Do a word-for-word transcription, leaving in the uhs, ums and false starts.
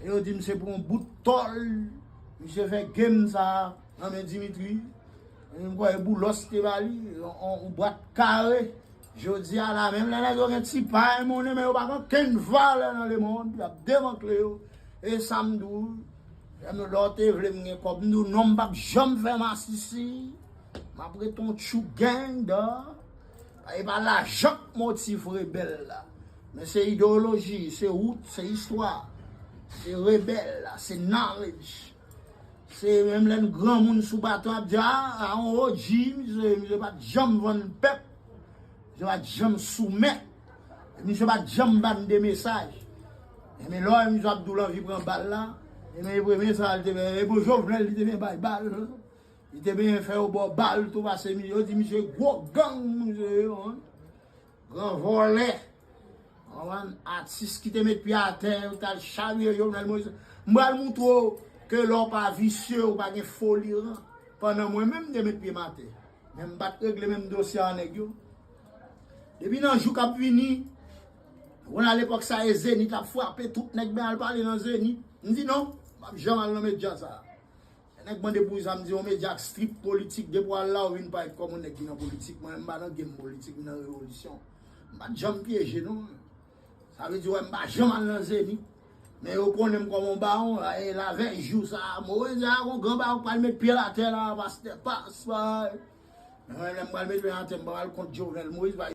E yo di m se pou yon bout tòl misye fè game sa nan men Dimitri. E m kwè Boulos te ba li yon, yon, yon bwat kare. Jodi a la, menm lè nèg yo gen ti pay monnen, men yo pa gen okenn valè nan lemonn, y ap demantle yo. E sa m di w, lè m, lè w te vle m gen kòb, m di w non, m p ap janm fè masisi. M ap ret yon tchou gang, dò. E pa lajan k motiv rebèl la. Men se ideyoloji, se wout, se istwa, se rebèl la, se knowledge. Se menm lè n granmoun sou baton ap di, a, a yon O G, misye, misye pa t janm vann pèp, misye pa t janm soumèt, misye pa t janm ban de mesaj. Enben lè w wè misye ap di w l anvi pran bal la, enben e premye sa l te fè, e pou Jovenel li te byen bay bal. Li te byen fè yo ba w bal tou pase misye, yo di misye gwo gang misye ye, wi. Gran vòlè. Konprann? Atis ki te met pye atè, yo t al charye Jovenel Moïse. M pral moutre w ke lè w pa visye, ou pa gen foli, ran. Pandan mwen menm, m te met pye m atè. Men m pa t regle menm dosye a nèg yo. Depi nan jou k ap vini, Ronald epòk sa e Zenith ap frape, tout nèg ben al pale nan Zenith. M di non, m p ap janm al nan medya sa. Nèg mande pou sa, m di yon medya k strip politik, depi w al la, ou vin parèt kòm yon nèg ki nan politik. Mwen, m pa nan game politik, m nan revolisyon. M pa t janm pyeje, non. Sa vle di, wè, m pa janm al nan Zenith. Men yo konnen m kòm yon bawon, e lavèy jou sa, Moïse a, yon gran bawon k pral met pye l atè la, pastè, pas, pa. Men mwen, lè m pral met pye m atè, m pa pral kont Jovenel Moïse, pa